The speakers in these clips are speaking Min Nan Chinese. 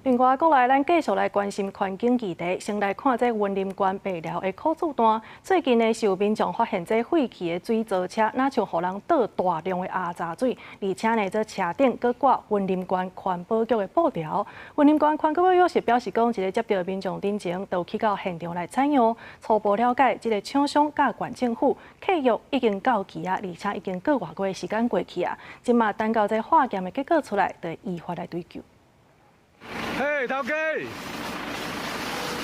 另外，閣來咱繼續來關心環境議題，先來看這雲林縣白寮的苦主段。最近呢，是有民眾發現這廢棄的水槽車，若像予人倒大量的餡雜水，而且呢，這車頂閣掛雲林縣環保局的布條。雲林縣環保局是表示講，一个接著民眾陳情，就去到現場來採樣，初步了解，這个廠商佮縣政府契約已經到期啊，而且已經過偌個時間過去啊，這馬等到這化驗的結果出來，就會依法來追究。嘿，頭家，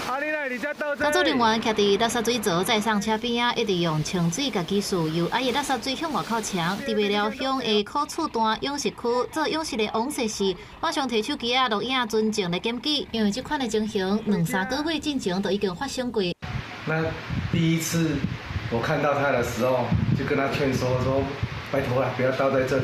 啊你來佇遮倒？工作人員徛佇垃圾水槽載送車邊仔，一直用清水共技術，由壓的垃圾水向外口沖。佇白寮鄉的苦厝段養殖區做養殖的王碩士，馬上提手機仔錄影存證來檢舉，因為這款的情形兩三個月進前就已經發生過。那第一次我看到他的時候，就跟他勸說說：拜託啦，不要倒在這裡。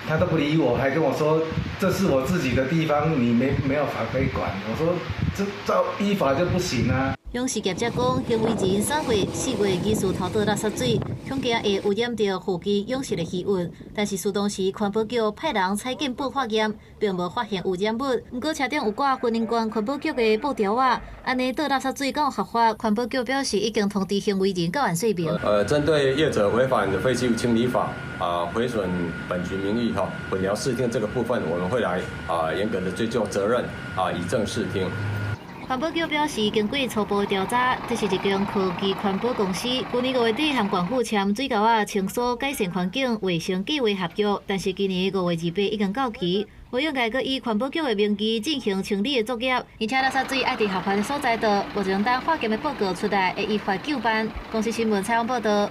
他都不理我，還跟我說這是我自己的地方，你沒有法可以管。我說這照依法就不行啊。養殖業者講，行為人3月、4月疑似偷倒垃圾水，恐驚會污染著附近養殖的魚塭。但是事當時環保局派人採檢報化驗，並無發現污染物。毋過車頂有掛雲林縣環保局的布條仔，按呢倒垃圾水敢有合法？環保局表示已經通知行為人到案說明。針對業者違反廢棄物清理法啊，毀損本局名譽哈，混淆視聽這個部分，我們會來啊嚴格的追究責任啊，以正視聽。環保局表示，經過初步調查，這是一間科技環保公司，去年5月底和縣府簽水溝仔清掃改善環境衛生計劃合約，但是今年5月28已經到期，無應該閣以環保局的名義進行清理的作業，而且垃圾水愛佇合法的所在倒，目前等化驗的報告出來，會依法究辦。公視新聞採訪報導。